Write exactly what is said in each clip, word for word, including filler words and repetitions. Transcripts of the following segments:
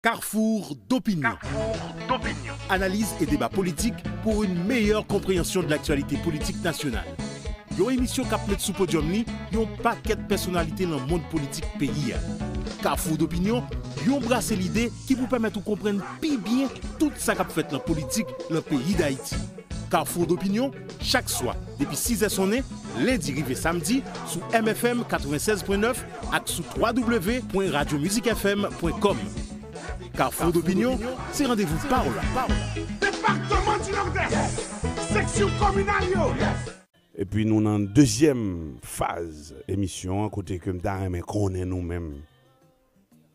Carrefour d'opinion. Analyse et débat politique pour une meilleure compréhension de l'actualité politique nationale. Yon emisyon k ap met sou podyòm li yon pakèt pèsonalite nan mond politik peyi a. Carrefour d'opinion, yon brase lide ki pou pèmèt ou konprann pi byen tout sa k ap fèt nan politik nan peyi Dayiti. Carrefour d'opinion, chak swa, depi sizè sonnen, lendi rive samdi, sou M F M katrevennsèz pwen nèf ak sou twa W pwen radyo mizik F M pwen kòm. Carrefour d'opinion, se randevou pawòl la. Depatman di Nòdès, seksyon kominal yo. Epi nou nan dezyèm faz emisyon an, kote ke m ta renmen konnen nou menm.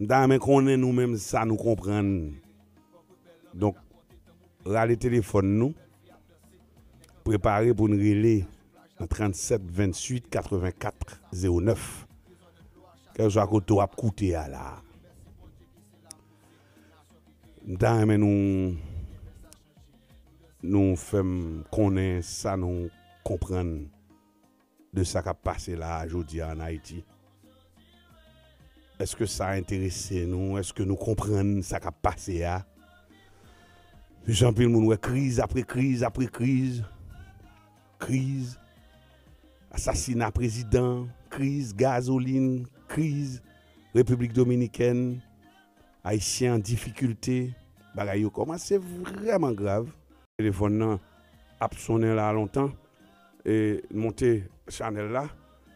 M ta renmen konnen nou menm sa nou konprann. Donk, rale telefòn nou, prepare pou n rele nan trannsèt venntuit katrevenkat zewo nèf. Kèlkeswa kote w ap koute a la. M ta renmen nou, nou fè m konnen sa nou konprann de sa k ap pase la a jodi a ann Ayiti. Èske sa enterese nou? Èske nou konprann sa k ap pase a? Jan anpil moun wè kriz apre kriz apre kriz, kriz, asasina prezidan, kriz gazolin, kriz Repiblik Dominikèn, Ayisyen an difikilte, bagay yo kòmanse vrèman grav. Telefòn nan ap sonnen la lontan. E monte chanèl la,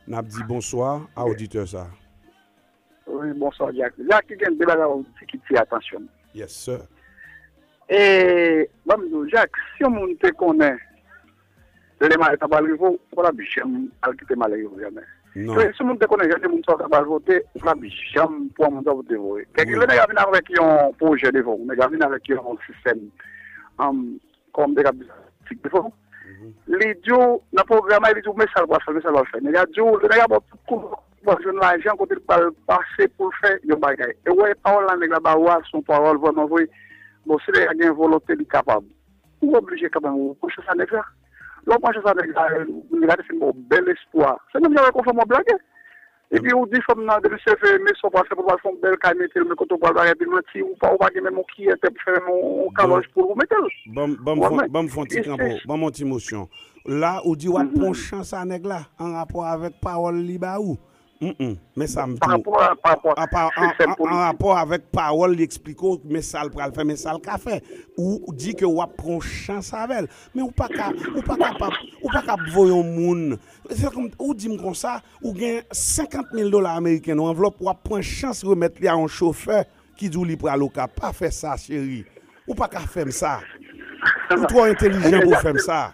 n ap di bonswa a oditè sa. Wi, bonswa, Jack. Jack, ki gen de bagay ou di ki tire atansyon m. Yes, sir. E, ban m di w, Jack, si yon moun te konnen lè malè ta pral rive w, ou pa t ap janm al kite malè rive w, jamè. Non. Si yon moun te konnen jan de moun sa w ta pral vote, ou pa t ap janm pran moun sa w pou te voye. Kèk lè nèg la vin avèk yon pwojè devan w, nèg la vin avèk yon sistèm, um, kòm te ka di, politik devan w. Li di w, nan pwogram la, li di w, men sa l pral fè, men sa l pral fè. Nèg la di w, nèg la ba w tout kou, w pral jwenn lajan, kote l pral pase pou l fè yon bagay. E w wè, pawòl la nèg la ba ou a, se yon pawòl vrèman vre. Bon, si nèg la gen volonte, li kapab. Ou oblije kanmenm ou pran chans a nèg la. Lè w pran chans a nèg la, nèg la te fin ba w bèl espwa. Se menm jan avèk yon fanm w ap blage. Epi ou di fanm nan, depi se fè, men sa w pral fè pou w pral fè yon bèl kay, mete l, men kote w pral bagay, epi l manti, ou pa, ou pa gen menm yon kiyè tè pou fè menm yon, yon kalòj pou l, pou mete l. Ban m, ban m fon, ban m fon ti kanpo, ban m yon ti mosyon. La, ou di w ap pran chans a nèg la, an rapò avèk pawòl li ba ou. Mm, mm. Men sa m di w. Pa rapò a, pa rapò a, an, an rapò avèk pawòl li eksplike w, men sa l pral fè, men sa l ka fè. Ou di ke w ap pran yon chans avè l. Men ou pa ka, ou pa kapab, ou pa ka ap voye yon moun. Se kòm, ou di m konsa, ou gen senkant mil dola ameriken nan anvlòp, w ap pran chans remèt li a yon chofè ki di w li pral Okap. Pa fè sa, cheri. Ou pa ka fè m sa. Ou twò entelijan pou w fè m sa.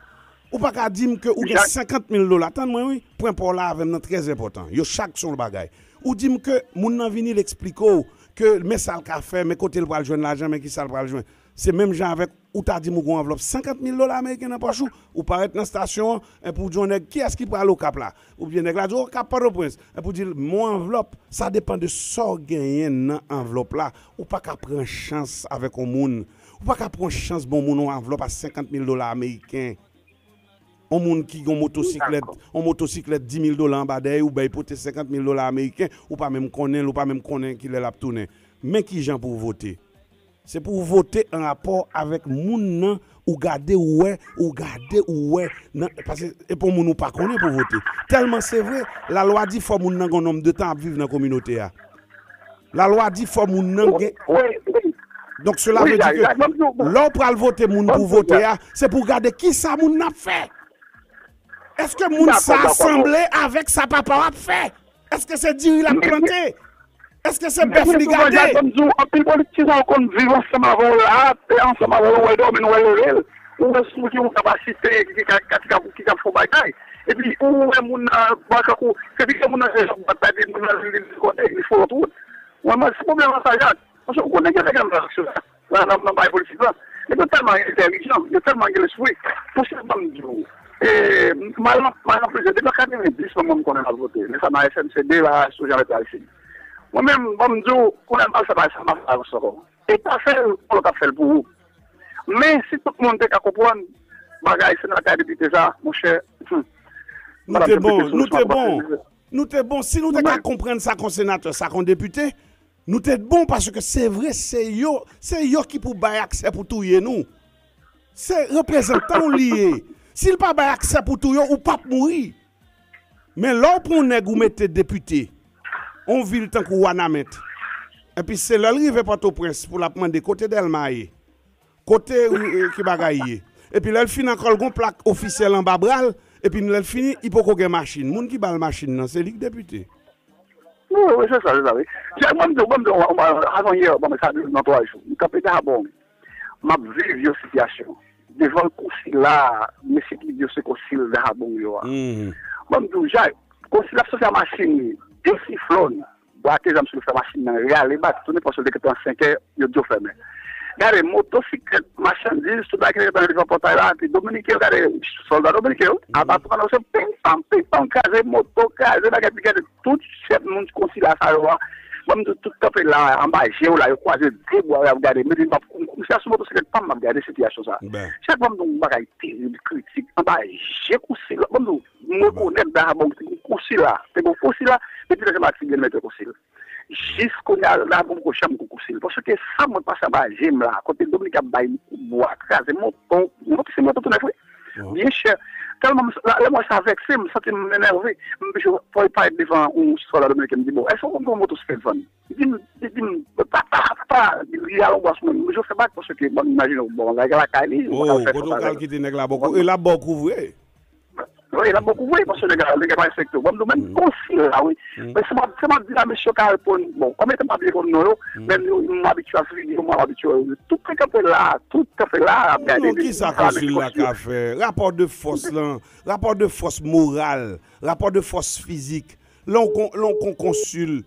Ou pa ka di m ke ou gen senkant mil dola. Tann mwen, wi. Pwen pa w la avè m nan trè enpòtan. Yo chak se yon bagay. Ou di m ke moun nan vini, l eksplike w ke men sa l ka fè, men kote l pral jwenn lajan, men ki sa l pral jwenn. Se menm jan avèk ou ta di m ou gen yon anvlòp senkant mil dola ameriken nan pòch ou, ou parèt nan estasyon an, epi w di yon nèg, "Kiyès ki pral Okap la?" Oubyen nèg la di, "Okap Pòtoprens." Epi w di l, "Men yon anvlòp." Sa depann de sa w genyen nan anvlòp la. Ou pa ka pran chans avèk yon moun. Ou pa ka pran chans ba yon moun yon anvlòp a senkant mil dola ameriken. Yon moun ki gen yon motosiklèt, yon motosiklèt di mil dola anba dèyè, ou bay pote senkant mil dola ameriken, ou pa menm konnen l, ou pa menm konnen kilè l ap tounen. Men kijan pou w vote. Se pou w vote an rapò avèk moun nan, ou gade, ou wè, ou gade, ou wè, nan, paske e pa yon moun ou pa konnen pou vote. Tèlman se vre, lalwa di fò moun nan gen yon nonb de tan ap viv nan kominote a. Lalwa di fò moun nan gen. Donk, sela vle di ke lè w pral vote moun pou vote a, se pou w gade ki sa moun nan ap fè. Èske moun sa a sanble avèk sa papa w ap fè? Èske se diri l ap plante? Èske se bèf li gade? Ban m di w, anpil politisyen ou konn viv ansanm avè w la, te ansanm avè w, ou wè l dòmi, nou wè l leve l. Ou wè sou ki yon kapasite, ki ka, ki ka, ki ka fè bagay. Epi ou wè moun nan, pa kankou, se piske moun nan se jan bat la, epi moun nan li, li konnen, li fè lòt wout. Mwen, mwen, se pwoblèm an sa, Jak. Paske ou konnen gen nèg anndan aksyon la, nan, nan, nan bagay politik la. Nèg yo tèlman entèlijan, yo tèlman gen lespri. Pou se ban m di w, e, m al nan, m al nan plizyè, depi an katrevenndis, mwen, mwen, m konnen m al vote. Men sa nan S N C D la, sou jan leta isit. Mwen menm, ban m di w, kounye a m al fè bagay sa, m ap fè avanse ankò. E pa fè l, yon lòt ap fè l pou ou. Men, si tout moun te ka konprann, bagay senatè depite sa, monchè, hmm, nou te bon, nou te bon. Nou te bon. Si nou te ka konprann sa kon senatè, sa kon depite, Nou te bon paske se vre, se yo, se yo ki pou bay aksè pou touye nou. Se reprezantan w li ye. Si l pa bay aksè pou touye w, ou p ap mouri. Men lè w pran yon nèg ou mete depite, yon vil tankou Wanament, epi se lè l rive Pòtoprens pou l ap mande kote Dèlma ye, kote e, ki bagay ye. Epi lè l fin ankò, l gon plak ofisyèl anba bra l, epi lè l fini, li poko gen machin. Moun ki ba l machin nan, se li k depite. Wi, wi, se sa, se sa, wi. Jay, ban m di w, ban m di w, avan yè, ban m sa nan twa jou. M kanpe Dahabon. M ap viv yon sitiyasyon. Devan konsila, mesye ki di yo se konsil Dahabon yo a. Ban m di w, Jay, konsila ap soti a machin li, de siflòn, brake zam sou sa machin nan, rale bat, tounen pòs yo te gentan senkè, yo di yo fèmen. Gade, motosiklèt, machandiz, tout bagay ki te gentan devan pòtay la, epi dominiken yo, gade, sòlda dominiken yo, aba pran yo, se ping pong, ping pong, kraze moto, kraze bagay, epi gade, tout chèf moun konsila sa yo a, ban m di w tout kanpe la, anba je yo la, yo kwaze de bwa, y ap gade, men m ap koum, koum, se sou motosiklèt pa m, m ap gade sitiyasyon sa. Chak ban m di w yon bagay terib, kritik, anba je konsila, ban m di w, m rekonèt Dahabon, te gen konsila, te gen konsila, depi lè se Matik vin mete konsil. Jis kounye a la pou m ko chanm kou kousil. Paske sa mwen pase anba je m la, kote Dominik ap bay m kout bwa, kraze moto, moto se moto tou nèf wi. Byen chè. Tèlman m, lè m wè sa vèkse m, m santi m enève. M oblije fò l parèt devan yon sòlda dominiken, m di bon, èske w konn yon moto se vann? Li di m, li di m, papa, papa, li al yon bwa sou mwen, m oblije fè bak paske bon, imajine w, bon, lè lakay li, ou pa ka fè sa. Kote w pral kite nèg la bò kou, e l ap bò kou vre. Wi, l ap bò kou vre, paske nèg la, nèg la pa respekte w. Ban m di w, menm konsil la, wi. Men se m ap, se m ap di la, mesye yo ka reponn, bon, kòm etan m pa byen konn non yo, men yo, m abitye a figi yo, m abitye wè yo. Tout kanpe la, tout kanpe la, ap gade. Non, kisa konsil la ka fè? Rapò de fòs lan, rapò de fòs moral, rapò de fòs fizik. Lè w kon, lè w kon konsil,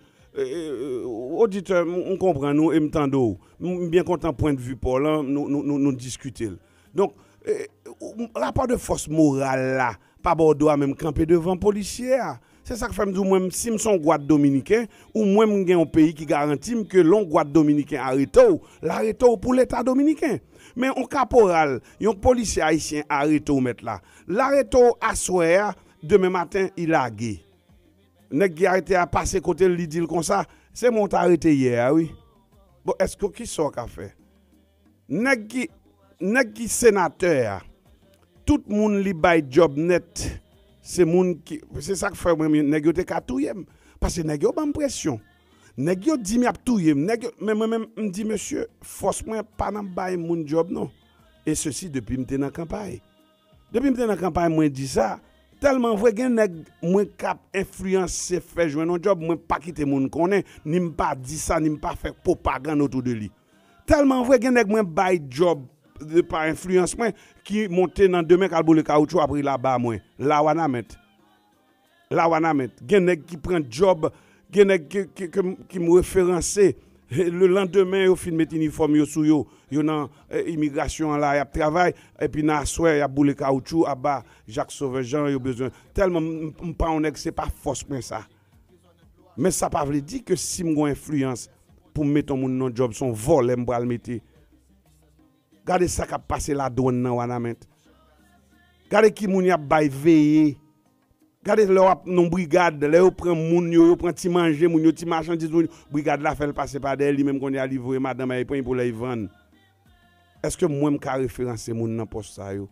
oditè, m konprann ou e m tande w. M byen kontan pwennvi pa w lan, nou, nou, nou, nou diskite l. Donk, rapò de fòs moral la pa ba w dwa menm kanpe devan polisye a. Se sa k fè m di w, mwen, si m se yon gwad dominiken, ou mwen m gen yon peyi ki garanti m ke lè yon gwad dominiken arete w, l arete w pou Leta dominiken. Men yon kaporal, yon polisye ayisyen arete w mèt la. L arete w aswè a, demen maten, li lage. Nèg ki arete a pase kote l, li di l konsa, se mwen w t arete yè a, wi. Bon, èske w, kisa w ka fè? Nèg ki, nèg ki senatè a, tout moun li bay djòb nèt, se moun ki, se sa k fè mwen, nèg yo te ka touye m. Paske nèg yo ban m presyon. Nèg yo di m y ap touye m. Nèg yo, men mwen menm, m di, mesye, fòs mwen pa nan bay moun djòb, non. E sesi depi m te nan kanpay. Depi m te nan kanpay, mwen di sa. Tèlman vre, gen nèg mwen k ap enfliyanse fè jwenn yon djòb, mwen pa kite moun konnen, ni m pa di sa, ni m pa fè pwopagann otou de li. Tèlman vre, gen nèg mwen bay djòb de pa enfliyans mwen ki monte nan demen k al boule kawotchou apre l aba mwen, la Wanament. La Wanament. Gen nèg ki pran djòb, gen nèg ki, ki, ki, ki m referanse. Le landemen, yo fin met inifòm yo sou yo. Yo nan eh, imigrasyon an la, y ap travay. Epi nan aswè, y ap boule kawotchou, aba Jacques Sauveur Jean, yo bezwen. Tèlman m, m, m pa yon nèg, se pa fòs mwen sa. Men sa pa vle di ke si m gon enfliyans pou m mete yon moun nan djòb, se yon vòlè m pral mete. Gade sa k ap pase ladwàn nan Wanament. Gade ki moun y ap bay veye. Gade lè w ap nan brigad, lè yo pran moun yo, yo pran ti manje moun yo, ti machandiz moun yo, brigad la fè l pase pa dèyè, li menm kounye a li voye madanm a eprenn pou l al vann. Èske mwen m ka referanse moun nan pòs sa yo?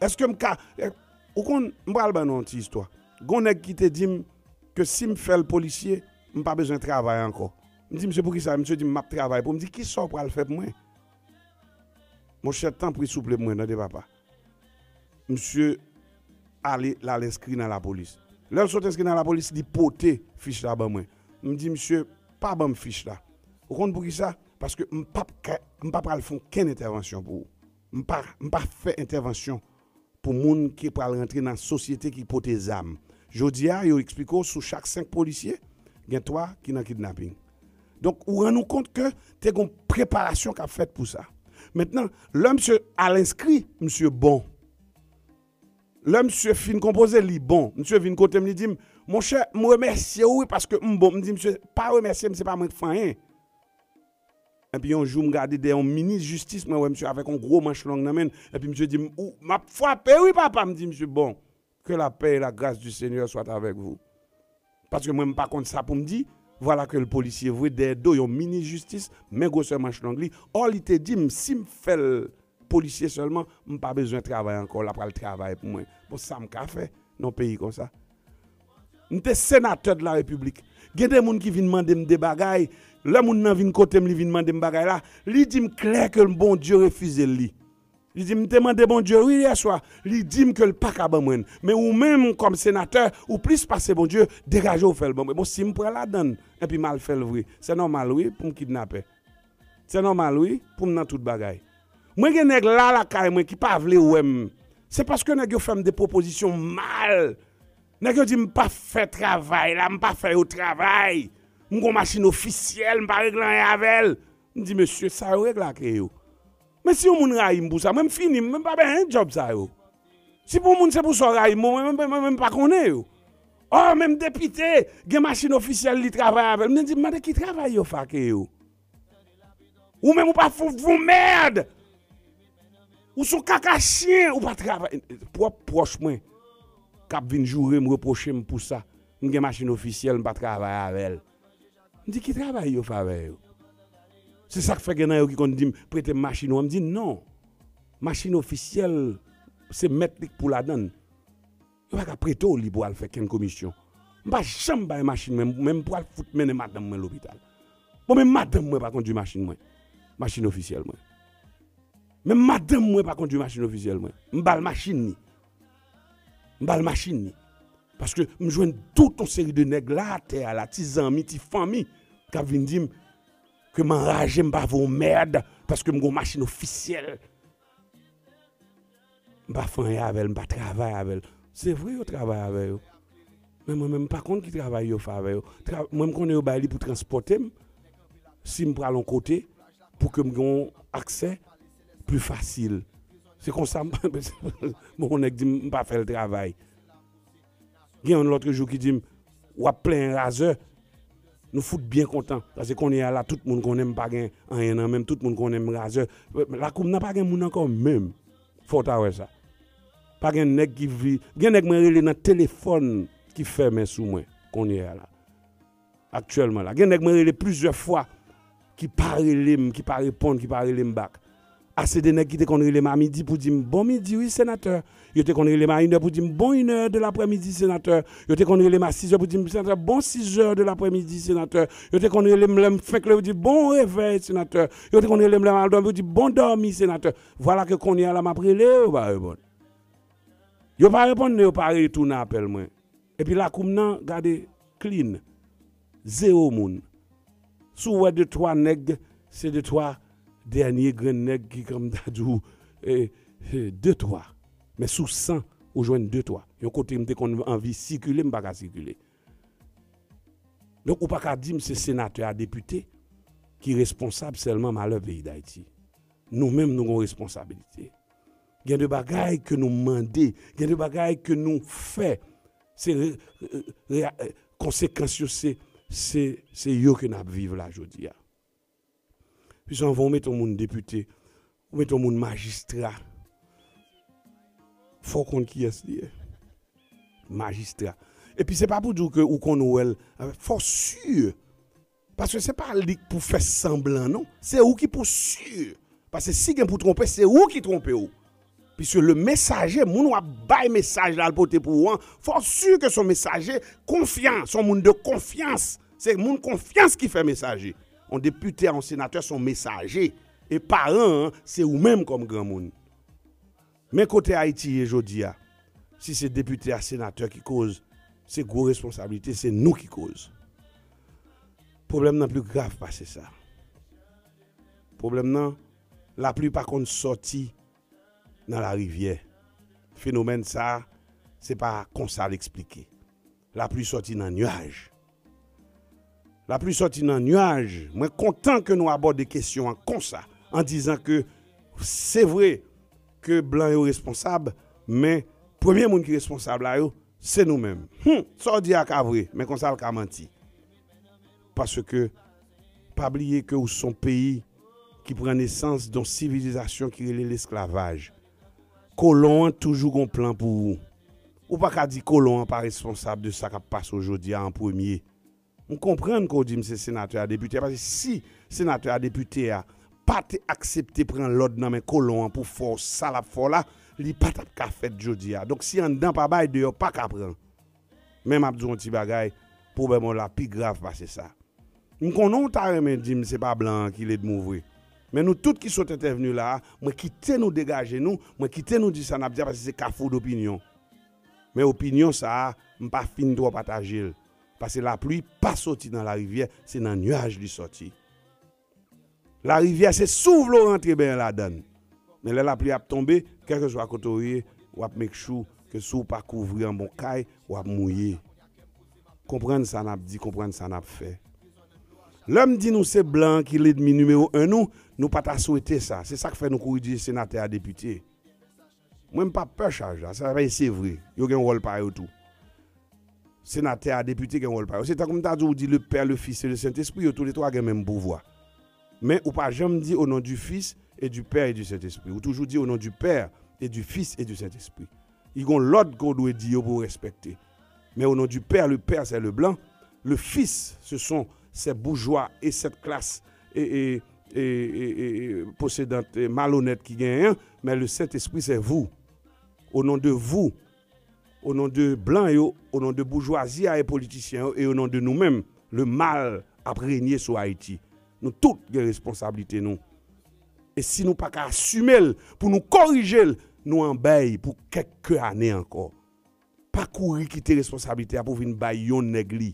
Èske m ka, ou konn, m pral ban nou yon ti istwa. Gon nèg ki te di m ke si m fè l polisye, m pa bezwen travay ankò. M di misye poukisa, misye di m m ap travay pou, m di kisa w pral fè pou mwen? Monchè, tanpri souple pou mwen, tande papa. Misye ale, l al enskri nan lapolis. Lè l sot enskri nan lapolis, li pote fich la ban mwen. M di misye, pa ban m fich la. Ou konn poukisa? Paske m p ap ka, m pa pral fè okenn entèvansyon pou ou. M pa, m pa fè entèvansyon pou moun ki pral rantre nan sosyete ki pote zam. Jodi a, yo eksplike w sou chak senk polisye, gen twa ki nan kidnaping. Donk, ou rann ou kont ke te gon preparasyon k ap fèt pou sa. Mentnan, lè misye al enskri, misye bon. Lè misye fin konpoze, li bon. Misye vin kote m, li di m, monchè, m remèsye w wi paske m bon. M di misye, pa remèsye m, se pa mwen k fè anyen. Epi yon jou, m gade dèyè yon minis jistis, mwen wè misye avèk yon gwo manch long nan men l. Epi misye di m, ou, m ap frape wi papa. M di misye, bon, que la paix et la grâce du Seigneur soit avec vous. Paske mwen, m pa konn sa pou m di. Vwala ke l polisye vre, dèyè do yon minis jistis, men gwosè manch long li. Ò, li te di m, si m fè l polisye sèlman, m pa bezwen travay ankò, l ap pral travay pou mwen. Bon, sa m ka fè nan yon peyi konsa? M te senatè de la repiblik. Gen de moun ki vin mande m de bagay. Lè moun nan vin kote m, li vin mande m bagay la, li di m klè ke Bondye refize l li. Li di m, m te mande Bondye wi yèswa. Li di m ke l pa ka ban mwen l. Men ou menm, kòm senatè, ou plis pase Bondye, degaje w fè l ban mwen. Bon, si m pran ladan l, epi m al fè l vre, se nòmal wi pou m kidnapè. Se nòmal wi pou m nan tout bagay. Mwen gen nèg la lakay mwen ki pa vle wè m. Se paske nèg yo fè m de pwopozisyon mal. Nèg yo di m pa fè travay la, m pa fè yo travay. M gon machin ofisyèl, m pa regle anyen avè l. M di, mesye, sa yo regle ak yo. Men si yon moun rayi m pou sa, mwen m fini, mwen m pa benyen djòb sa yo. Si pou moun se pou sa w rayi m, mwen, mwen, mwen, mwen m pa konnen yo. Ò, menm depite, gen machin ofisyèl li travay avè l. Mwen di, mande ki travay yo fè ak yo. Ou menm ou pa fout vou mèd. Ou sou kaka chyen, ou pa travay. Pwòp pwòch mwen k ap vin joure m, repwoche m pou sa. M gen machin ofisyèl, m pa travay avè l. M di, ki travay yo fè avè yo? Se sa k fè gen nan yo ki konn di m, prete m machin ou an. M di, non. Machin ofisyèl, se mèt li k pou ladan l. Yo pa ka prete w li pou al fè kenn komisyon. M pa janm bay machin mwen, men m pral fout mennen madanm mwen lopital. Bon, men madanm mwen pa kondui machin mwen. Machin ofisyèl mwen. Men madanm mwen pa kondui machin ofisyèl mwen. M ba l machin li. M ba l machin li. Paske m jwenn tout yon seri de nèg la atè a la, ti zanmi, ti fanmi, k ap vin di m ke m anraje, m pa vle yon mèd, paske m gon machin ofisyèl. M pa fè anyen avè l, m pa travay avè l. Se vre yo travay avè yo. Men mwen menm, m pa konn ki travay yo fè avè yo. Tra, mwen, m konnen yo bay li pou transpòte m. Si m pral yon kote, pou ke m gen yon aksè pli fasil. Se konsa m, bon, yon nèg di m, m pa fè l travay. Gen yon lòt jou ki di m, w ap plenyen razè. Nou fout byen kontan. Paske kounye a la, tout moun konnen m pa gen anyen nan men m. Tout moun konnen m razè. Lakou m nan pa gen moun ankò menm. Fò w ta wè sa. Pa gen nèg ki vi, gen nèg mwen rele nan telefòn ki fèmen sou mwen kounye a la. Aktyèlman la. Gen nèg mwen rele plizyè fwa ki pa rele m, ki pa reponn, ki pa rele m back. Ase de nèg ki te konn rele m a midi pou di m, bon midi wi, senatè. Yo te konn rele m a inè pou di m, bon inè de laprèmidi, senatè. Yo te konn rele m a sizè pou di m, senatè, bon sizè de laprèmidi, senatè. Yo te konn rele m lè m fenk leve pou di, bon revèy, senatè. Yo te konn rele m lè m al dòmi pou di, bon dòmi, senatè. Vwala ke kounye a la m ap rele yo, yo pa reponn. Yo pa reponn, men yo pa retounen apèl mwen. Epi lakou m nan, gade, clean. Zewo moun. Si w wè de twa nèg, se de twa dènye grenn nèg ki, kòm m ta di w, e, e, de twa. Men sou san, ou jwenn de twa. Yon kote m te konn anvi sikile, m pa ka sikile. Donk, ou pa ka di m se senatè a depite ki responsab sèlman malè peyi Dayiti. Nou menm, nou gon responsabilite. Gen de bagay ke nou mande, gen de bagay ke nou fè. Se re, re, re, konsekans yo, se, se, se yo ke n ap viv la jodi a. Piske anvan w mete yon moun depite, ou mete yon moun majistra, fò w konn kiyès li ye. Majistra. Epi se pa pou di w ke ou konn wè l, fò w si. Paske se pa li k pou fè sanblan, non. Se ou ki pou si. Paske si gen pou twonpe, se ou ki twonpe w. Piske le mesaje, moun w ap bay mesaj la, l pote pou ou an, fò w si ke se yon mesaje konfyan, se yon moun de konfyans. Se moun konfyans ki fè mesaje. Yon depite a, yon senatè, se yon mesaje. E paran an, se ou menm kòm granmoun. Men kote Ayiti ye jodi a. Si se depite a, senatè ki koz, se gwo responsablite, se nou ki koz. Pwoblèm nan pli grav pase sa. Pwoblèm nan, lapli pa konn sòti nan larivyè. Fenomèn sa, se pa konsa l eksplike. Lapli sòti nan nyaj. Lapli sòti nan nyaj. Mwen kontan ke nou abòde kesyon an konsa, an dizan ke se vre ke blan yo responsab, men premye moun ki responsab la yo, se nou menm. Hum, sa w di a ka vre, men konsa l ka manti. Paske, pa bliye ke ou se yon peyi ki pran nesans de yon sivilizasyon ki rele lesklavaj. Kolon an toujou gon plan pou ou. Ou pa ka di kolon an pa responsab de sa k ap pase w jodi a an premye. M konprann ke w di m se senatè a, depite a, paske si senatè a, depite a pa te aksepte pran lòd nan men kolon an pou fè w sa l ap fè w la, li pa t ap ka fèt jodi a. Donk, si anndan pa bay, deyò pa ka pran. Men m ap di w yon ti bagay, pwoblèm w la pi grav pase sa. M konnen w ta renmen di m se pa blan an ki lènmi w vre. Men nou tout ki sot entèvni la a, mwen kite nou degaje nou, mwen kite nou di sa n ap di a, paske se kafou dopinyon. Men opinyon sa a, m pa fin twò pataje l. Paske lapli pa soti nan larivyè, se nan nyaj li sòti. Larivyè, se si w vle w rantre benyen ladan l. Men lè lapli ap tonbe, kèlkeswa kote w ye, w ap make sure ke si w pa kouvri anba yon kay, w ap mouye. Konprann sa n ap di, konprann sa n ap fè. Lè m di nou se blan an ki lènmi nimewo en nou, nou pa ta swete sa. Se sa k fè nou kouri di senatè a, depite. Mwen, m pa pè chaj la, sa se vre. Yo gen wòl pa yo tou. Senatè a, depite gen wòl pa yo. Se tankou m ta di w, ou di le Père, le Fils et le Saint-Esprit, yo toulètwa gen menm pouvwa. Men ou pa janm di au nom du Fils et du Père et du Saint-Esprit. Ou toujou di au nom du Père et du Fils et du Saint-Esprit. Li gen lòd ke w dwe di yo pou w respekte. Men au nom du Père, le Père, c'est le blanc. Le Fils, ce sont ces bourgeois et cette classe et, et, et, et, et possédante, et malhonnête ki genyen. Men le Saint-Esprit, c'est vous. Au nom de vous, au nom de blan yo, au nom de boujwazi a e politisyen yo, e au nom de nou menm, le mal ap renye sou Ayiti. Nou tout gen responsablite nou. E si nou pa ka asime l pou nou korije l, nou anbèy pou kèk ane ankò. Pa kouri kite responsablite a pou vin bay yon nèg li.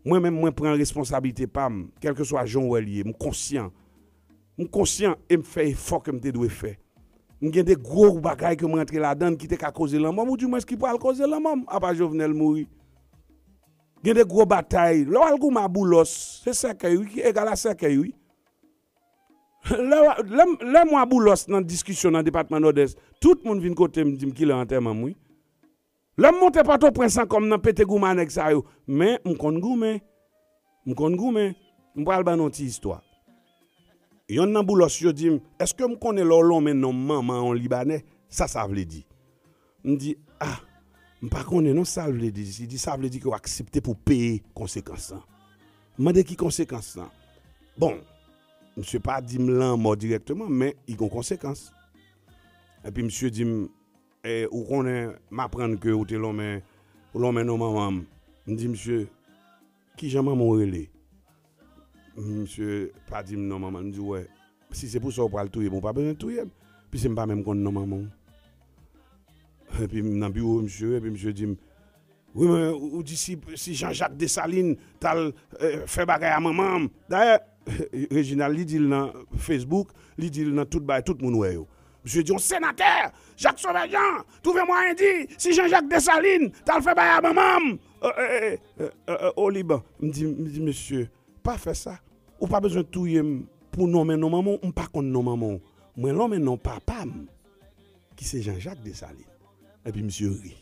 Mwen menm, mwen pran responsablite pa m, kèlkeswa jan w wè l ye, m konsyan. M konsyan e m fè efò ke m te dwe fè. M gen de gwo bagay ke m rantre ladan l ki te ka koze lanmò m, oudimwens ki pral koze lanmò m, apa Jovenel mouri. Gen de gwo batay. Lè w al goumen a Boulos, se sèkèy, wi, ki egal a sèkèy, wi. Lè, lè, lè mwen a Boulos nan diskisyon nan depatman Nòdès, tout moun vin kote m, di m kilè antèman m, wi. Lè m monte Pòtoprens ankò, m nan pete goumen a nèg sa yo. Men, m konn goumen. M konn goumen. M pral ban nou yon ti istwa. Yonn nan Boulos yo di m, èske m konnen lè w lonmen non manman yon Libanè, sa sa vle di? M di, ah, m pa konnen non sa l vle di. Li di, sa vle di ke w aksepte pou w peye konsekans lan. M mande ki konsekans lan? Bon, misye pa di m lanmò dirèkteman, men li gon konsekans. Epi misye di m, e, ou konnen, m aprann ke ou te lonmen, ou lonmen non manman m. M di misye, kijan manman w rele? Misye pa di m non manman l. M di, wè, si se pou sa ou pral touye m, ou pa bezwen touye m. Piske m pa menm konn non manman w. Epi m nan biwo misye, epi misye di m, wi, men ou, ou di si, si Jean-Jacques Dessalines t al, eh, fè bagay a manman m. Dayè, Reginald, li di l nan Facebook, li di l nan tout bagay, tout moun wè yo. Misye di, yon senatè, Jacques Sauveur Jean, twouve mwayen di, si Jean-Jacques Dessalines t al fè bagay a manman m, eh, eh, eh, eh, eh, eh, o Liban. M di, m di, mesye, pa fè sa. Ou pa bezwen touye m pou nonmen non manman w, m pa konn non manman w. Mwen lonmen non papa m, ki se Jean-Jacques Dessalines. Epi misye ri.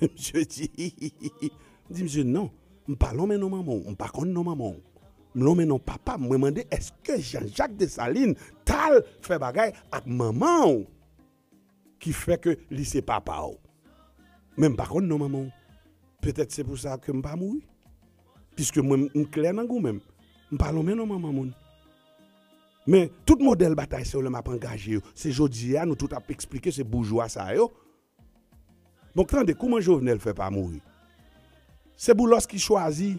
Misye di, m di misye, non, m pa lonmen non manman w, m pa konn non manman w. M lonmen non papa m, mwen mande èske Jean-Jacques Dessalines t al fè bagay ak manman w ki fè ke li se papa w. Men m pa konn non manman w. Petèt se pou sa ke m pa mouri. Piske mwen, m klè nan goumen m. M pa lonmen non manman moun. Men tout modèl batay sa yo lè m ap angaje yo, se jodi a nou tout ap eksplike se boujwa sa yo. Donk tande kouman Jovenel fè pa mouri. Se Boulos ki chwazi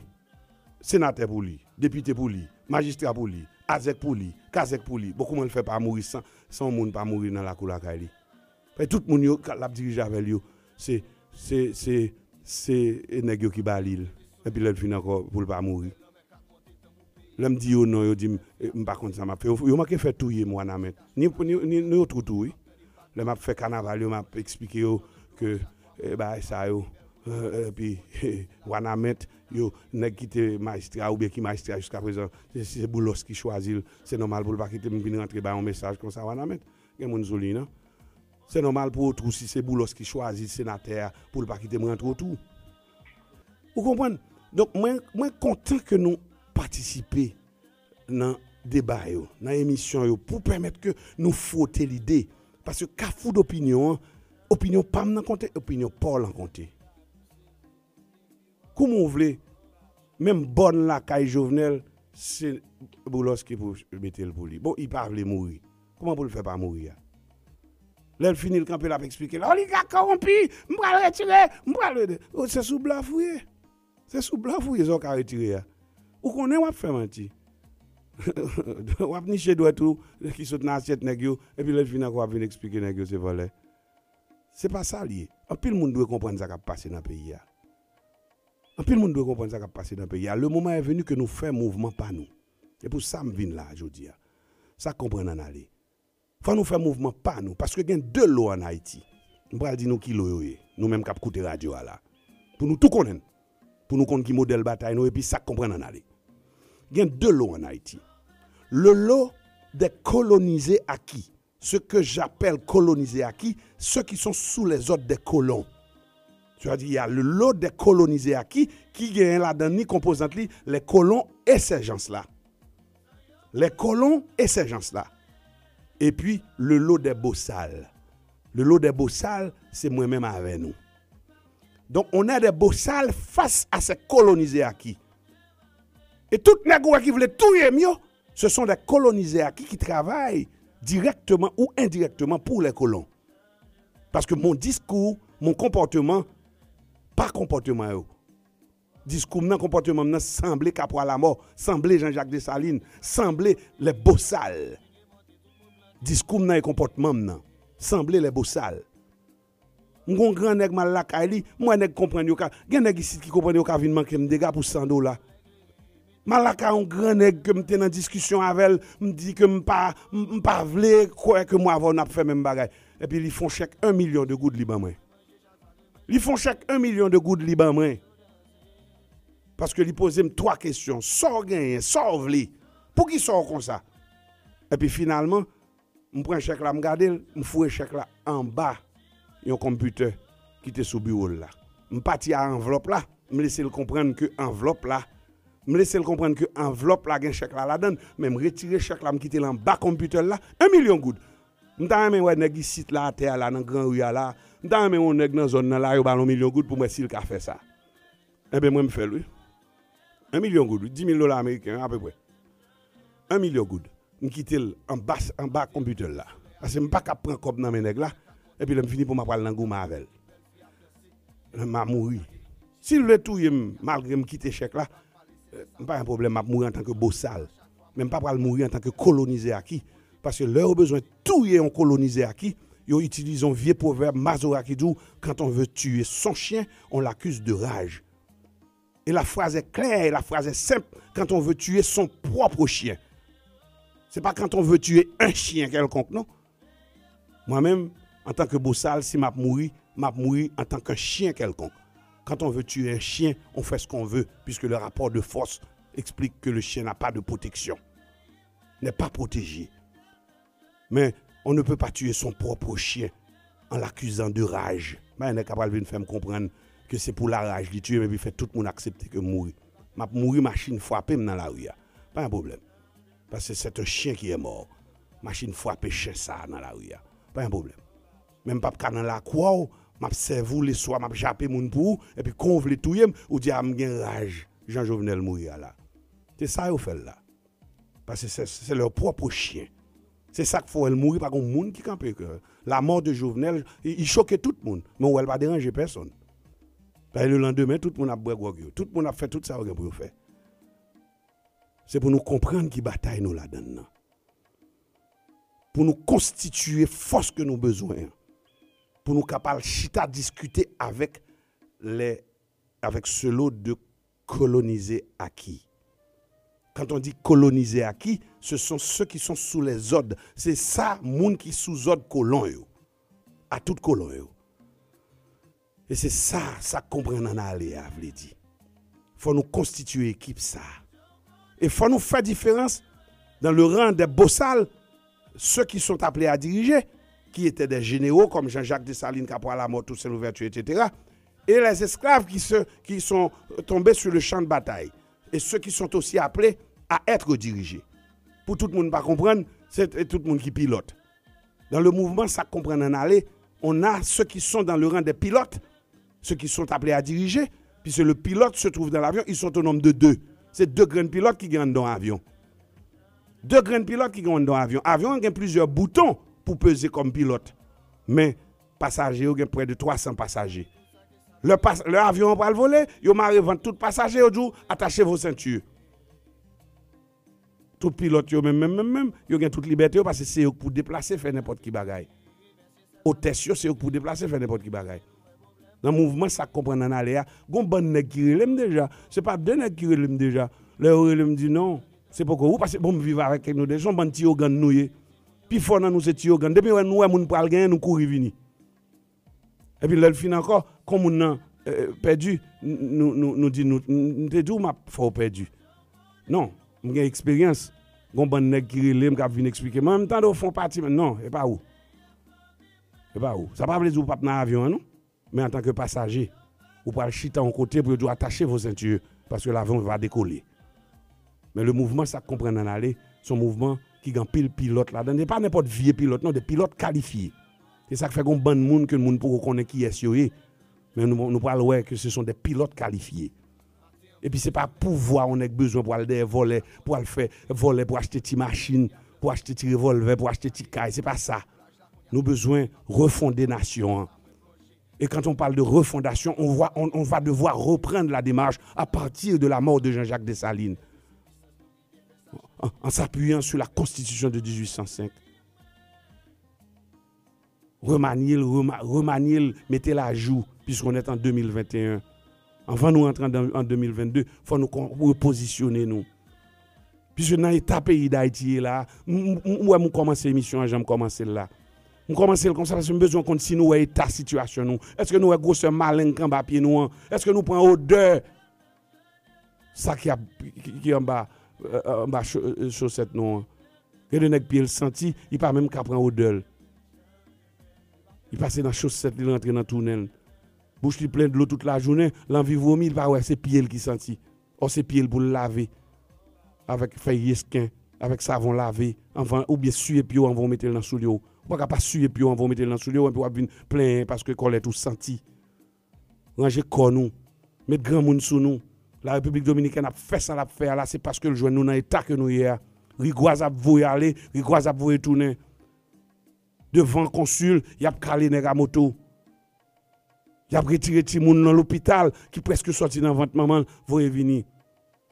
senatè pou li, depite pou li, majistra pou li, azèk pou li, kazèk pou li. Bon, kouman l fè pa mouri san, san yon moun pa mouri nan lakou lakay li? Fè tout moun yo k ap dirije avè l yo, se, se, se, se nèg yo ki ba li l. Epi lè l fin ankò, pou l pa mouri. Lè m di yo non, yo di m, eh, m pa konn sa m ap fè. Yo, yo manke fè touye m Wanament. Ni, ni, ni, ni yo twoutou, wi. Lè m ap fè kanaval yo, m ap eksplike yo ke, eh, bagay sa yo, eh, epi, eh, Wanament, yo, nèg ki te majistra oubyen ki majistra jiska prezan, se, se Boulos ki chwazi l. Se nòmal pou l pa kite m vin rantre ba yon mesaj konsa Wanament. Gen moun sou liy nan. Se nòmal pou Otwou, si se Boulos ki chwazi senatè a, pou l pa kite m rantre Otwou. Ou konprann? Donk, mwen, mwen kontan ke nou patisipe nan deba yo, nan emisyon yo, pou pèmèt ke nou fwote lide. Paske kafou dopinyon an, opinyon pa m nan konte, opinyon pa w lan konte. Kouman w vle Menm bòn lakay Jovenel, se Boulos ki pou mete l pou li. Bon, li pa vle mouri. Kòman pou l fè pa mouri a? Lè l fini, l kanpe, l ap eksplike l. Oligak kòwonpi, m pral retire, m pral. Se sou blòf ou ye. Se sou blòf ou ye, sa w ka retire a. Ou konnen w ap fè manti. W ap niche dwèt ou ki sot nan asyèt nèg yo, epi lè l fini ankò w ap vin eksplike nèg yo se vòlè. Se pa sa l ye. Anpil moun dwe konprann sa k ap pase nan peyi a. Anpil moun dwe konprann sa k ap pase nan peyi a. Le moment est venu que nou fè mouvman pa nou. Se pou sa m vin la jodi a. Sa k konprann ann ale. Fò nou fè mouvman pa nou, paske gen de lo ann Ayiti. M pral di nou ki lo yo ye, nou menm k ap koute radyo a la. Pou nou tou konnen, pou nou konn ki modèl batay nou, epi sa k konprann ann ale. Gen de lo ann Ayiti. Le lo des colonisés acquis. Ce que j'appelle colonisés acquis, ceux qui sont sous les ordres des colons. Sa vle di, il y a le lot des colonisés acquis ki genyen ladan ni konpozant li, les colons et ces gens-là. Les colons et ces gens-là. Epi, le lot des bosal. Le lot des bosal, se mwen menm avè nou. Donc, on est des bosal face à ces colonisés acquis. E tout nèg ou wè ki vle touye m yo, ce sont des colonisés acquis qui travaillent directement ou indirectement pour les colons. Paske mon diskou, mon konpòteman, pa konpòteman yo. Diskou m nan, konpòteman m nan sanble Kapwa Lamò, sanble Jean-Jacques Dessalines, sanble les bosal. Diskou m nan e konpòtman m nan sanble les bosal. M gon gran nèg, m al lakay li, m wè nèg konprann yo ka, gen nèg isit ki konprann yo ka vin manke m dega pou san dola. M al lakay yon gran nèg ke m te nan diskisyon avè l, m di ke m pa, m, m pa vle kwè ke mwen avè w n ap fè menm bagay. Epi li fè yon chèk un million de goud li ban mwen. Li fè yon chèk un million de goud li ban mwen. Paske li poze m twa kesyon. Sa w genyen, sa w vle? Poukisa w konsa? Epi finalman, m pran chèk la, m gade l, m foure chèk la anba yon konpitè ki te sou biwo l la. M pati a anvlòp la, m lese l konprann ke anvlòp la, m lese l konprann ke anvlòp la gen chèk la ladan l, men m retire chèk la, m kite l anba konpitè l la, un million goud. M ta renmen wè nèg isit la, atè a la, nan gran ri a la, m ta renmen wè yon nèg nan zòn nan la, yo ba l yon milyon goud pou m wè si l ka fè sa. Enben, mwen, m fè l, wi. Un million goud, wi, dis mil dola ameriken, apeprè. Un million goud. M kite l anba, anba konpitè l la. Paske m pa ka pran kòb nan men nèg la, epi lè m fini pou m ap pral nan goumen avè l. M a mouri. Si l vle touye m, malgre m kite chèk la, m pa gen pwoblèm, m ap mouri antanke bosal. Men m pa pral mouri antanke kolonizè aki. Paske lè yo bezwen touye yon kolonizè aki, yo itilize yon vye pwovèb mazora ki di w, quand on veut tuer son chien, on l'accuse de rage. Et la phrase est claire, et la phrase est simple, quand on veut tuer son propre chien. Se pa quand on veut tuer un chien quelconque, non. Mwen menm, antanke bosal, si m ap mouri, m ap mouri antanke chyen kèlkonk. Quand on veut tuer un chien, on fait ce qu'on veut, puisque le rapport de force explique que le chien n'a pas de protection, n'est pas protégé. Mais on ne peut pas tuer son propre chien en l'accusant de rage. Pa gen nèg k ap pral vin fè m konprann ke se pou laraj li tiye m epi fè tout moun aksepte ke m mouri. M ap mouri, machin frape m nan lari a. Pa gen pwoblèm. Paske c'est un chien qui est mort. Machin frape chen sa a nan lari a. Pa gen pwoblèm. Men m p ap ka nan lakou a w, m ap sèvi w leswa, m ap jape moun pou ou, epi kon w vle touye m, ou di a m gen raj, jan Jovenel mouri a la. Se sa yo fè l la. Paske se, se leur propre chien. Se sa k fè w wè l mouri, pa gen moun ki kanpe. La mort de Jovenel, i, i choke tout moun. Men w wè l pa deranje pèsonn. Paske le lendemain, tout moun ap bwè gwòg yo. Tout moun ap fè tout sa yo gen pou yo fè. Se pou nou konprann ki batay nou ladann nan. Pou nou konstitiye fòs ke nou bezwen an. Pou nou kapab chita diskite avèk lè, avèk ce lot de colonisés acquis. Quand on dit colonisés acquis, ce sont ceux qui sont sous les ordres. Se sa, moun ki sou zòd kolon yo. A tout kolon yo. E se sa, sa k konprann ann ale a vle di. Fò nou konstitiye ekip sa. E fò nou fè diferans dans le rang des bosal, ceux qui sont appelés à diriger, qui étaient des généraux comme Jean-Jacques Dessalines, Capois Lamothe, Toussaint Louverture, et cetera, et les esclaves qui se, qui sont tombés sur le champ de bataille, et ceux qui sont aussi appelés à être dirigés. Pou tout moun pa konprann, se tout moun ki pilòt. Dans le mouvement, sa k konprann ann ale, on a ceux qui sont dans le rang des pilotes, ceux qui sont appelés à diriger, Puisque le pilote se trouve dans l'avion, ils sont au nombre de deux. Se de grenn pilòt ki gen anndan avyon. De grenn pilòt ki gen anndan avyon. Avyon an gen plizyè bouton pou peze kòm pilòt. Men, pasaje yo gen prè de twa san pasaje. Lè, pas, lè avyon an pral vole, yo mare vant tout pasaje, yo di w, attachez vos ceintures. Tout pilòt yo menm, menm, menm, menm, yo gen tout libète yo, paske se yo k pou deplase, fè nenpòt ki bagay. Otès yo, se yo k pou deplase, fè nenpòt ki bagay. Nan mouvman Sa k Konprann Ann Ale a, gon bann nèg ki rele m deja. Se pa de nèg ki rele m deja. Lè yo rele m, m di non, se poko ou, paske bon, m viv avèk nou deja, se yon bann ti yogann nou ye. Pifò nan nou se ti yogann. Depi wè nou wè moun pral genyen, nou kouri vini. Epi lè l fin ankò, kon moun nan, eh, pèdi, n-, nou, nou, nou di nou, n-, m te di w m ap fè w pèdi. Non, m gen eksperyans. Gon bann nèg ki rele m, k ap vin eksplike m, "Mwen, m tande w fè yon pati, men non, e pa ou. E pa ou." Sa pa vle di w p ap nan avyon an, non. Men antanke pasaje, ou pral chita yon kote pou yo di w, attachez vos ceintures, paske lavyon va dekole. Men le mouvman Sa k Konprann Ann Ale, se yon mouvman ki gen anpil pilòt ladan. Se pa nenpòt vye pilòt, non, de pilòt kalifye. Se sa k fè gon bann moun ke moun poko konnen kiyès yo ye. Men nou, nou pral wè ke ce sont des pilotes qualifiés. Epi se pa pouvwa yon nèg bezwen pou al dèyè vòlè, pou al fè vòlè, pou achte ti machin, pou achte ti revòlvè, pou achte ti kay. Se pa sa. Nou bezwen refonde nasyon an. Et quand on parle de refondation, on voit, on, on va devoir reprendre la démarche à partir de la mort de Jean-Jacques Dessalines, en, en s'appuyant sur la Constitution de dix-huit cent cinq. Remanye l, rema-, remanye l, mete l ajou, puisqu'on est en deux mille vingt et un. Anvan nou antre an, an deux mille vingt-deux, fò nou kon-, repozisyone nou. Piske nan eta peyi Dayiti ye la, m, m, m, ou wè m kòmanse emisyon an jan m kòmanse l la. M kòmanse l konsa paske m bezwen konn si nou wè eta sitiyasyon nou. Èske nou wè gwosè maleng k anba pye nou an? Èske nou pran odè sa ki ap, ki, ki anba, eh, anba cho-, eh, chosèt nou an? Gen de nèg pye l santi, li pa menm ka pran odè l. Li pase nan chosèt li, l rantre nan tounen l. Bouch li plen dlo tout lajounen, l anvi vomi, li pa wè se pye l ki santi. Ò, se pye l pou l lave avèk fèy resken, avèk savon lave, anvan, oubyen siye pye w anvan w mete l nan soulye w. Ou pa ka pa siye pye w anvan w mete l nan soulye w, epi w ap vin plenyen paske kòlèt ou santi. Ranje kò nou. Met granmoun sou nou. La Repiblik Dominikèn ap fè sa l ap fè a la, se paske l jwenn nou nan eta ke nou ye a. Rigwaz ap voye ale, rigwaz ap voye tounen. Devan konsil, y ap kale nèg a moto. Y ap retire timoun nan lopital ki prèske sòti nan vant manman l, voye vini.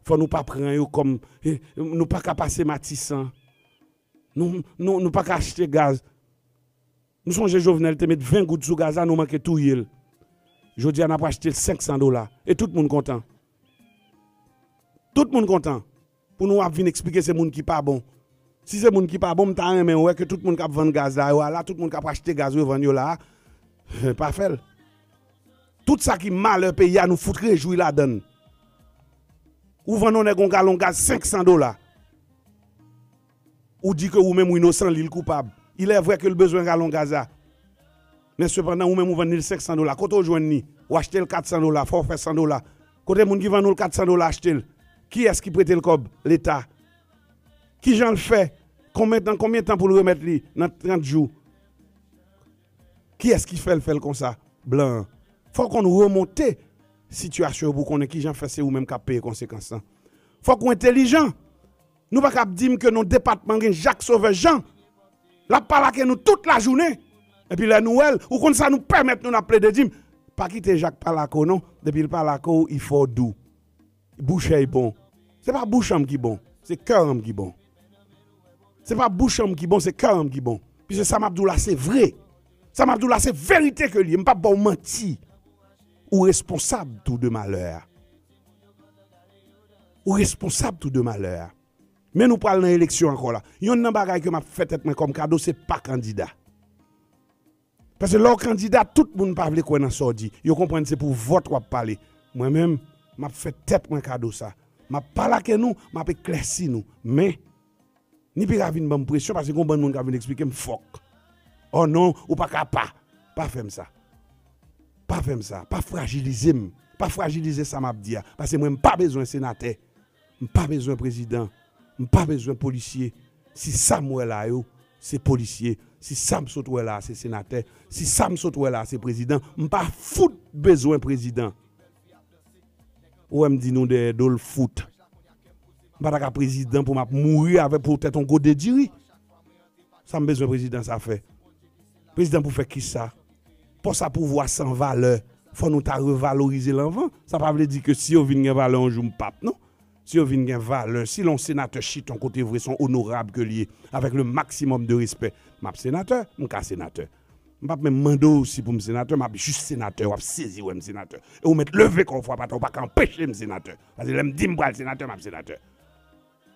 Fò nou pa pran yo kòm, eh, nou pa ka pase Matisan. Nou, nou, nou pa ka achte gaz. M sonje Jovenel te met ven goud sou gaz la, nou manke touye l. Jodi a, n ap achte l senk san dola. E tout moun kontan. Tout moun kontan. Pou nou ap vin eksplike se moun ki pa bon. Si se moun ki pa bon, m ta renmen wè ke tout moun k ap vann gaz la yo a la, tout moun k ap achte gaz revann yo la a, pa fè l. Tout sa ki malè peyi a, nou fout rejwi ladan l. Ou vann yon nèg yon galon gaz senk san dola. Ou di ke ou menm ou inosan, li l koupab. Il est vrai ke l bezwen galon gaz la. Men sepandan, ou menm ou vann li l senk san dola. Kote w jwenn li? Ou achte l kat san dola, fò w fè san dola. Kote moun ki vann ou l kat san dola achte l? Kiyès ki prete l kòb? Leta. Kijan l fè? Konbyen tan, konbyen tan pou l remèt li nan trant jou? Kiyès ki fè l fè l konsa? Blan an. Fòk w konn remonte sitiyasyon yo pou w konnen kijan fè se ou menm k ap peye konsekans lan. Fòk ou entelijan. Nou pa ka ap di m ke nan depatman gen Jak Sovè Jan. L ap palake nou tout lajounen. Epi lè nou wè l, ou konn sa nou pèmèt nou, n ap plede di m, pa kite Jak palake w non. Depi l palake w, li fè w dou. Bouch èy bon. Se pa bouch an m ki bon, se kè an m ki bon. Se pa bouch an m ki bon, se kè an m ki bon. Piske sa m ap di w la, se vre. Sa m ap di w la, se verite ke l ye. M p ap ba w manti. Ou responsab tou de malè a. Ou responsab tou de malè a. Men nou pral nan eleksyon ankò la. Yonn nan bagay ke m ap fè tèt mwen kòm kado, se pa kandida. Paske lè w kandida, tout moun pa vle kwè nan sa w di. Yo konprann se pou vòt w ap pale. Mwen menm, m ap fè tèt mwen kado sa. M ap palake nou, m ap eklèsi nou. Men, ni pi ka vin ban m presyon, paske gon bann moun ka vin eksplike m fòk. Oh non, ou pa ka pa. Pa fè m sa. Pa fè m sa. Pa frajilize m. Pa frajilize sa m ap di a. Paske mwen, m pa bezwen senatè. M pa bezwen prezidan. M pa bezwen polisye. Si sa m wè la yo, se polisye. Si sa m sot wè la, se senatè. Si sa m sot wè la, se prezidan. M pa fout bezwen prezidan. Ou wè m di nou dèyè do l fout. M pa ta ka prezidan pou m ap mouri avèk poutèt yon gode diri. Sa m bezwen prezidan sa fè? Prezidan pou fè kisa? Pòs a pouvwa san valè. Fò nou ta revalorize l anvan. Sa pa vle di ke si yo vin gen valè yon jou m p ap non. Si yo vin gen valè, si lè yon senatè chita yon kote vre, se yon onorab ke l ye, avèk le maximum de respè, m ap senatè, m ka senatè. M p ap menm mande w si pou m senatè, m ap jis senatè, w ap sezi wè m senatè. E ou mèt leve kò w fwa pa tè, ou pa ka anpeche m senatè. Paske lè m di m pral senatè, m ap senatè.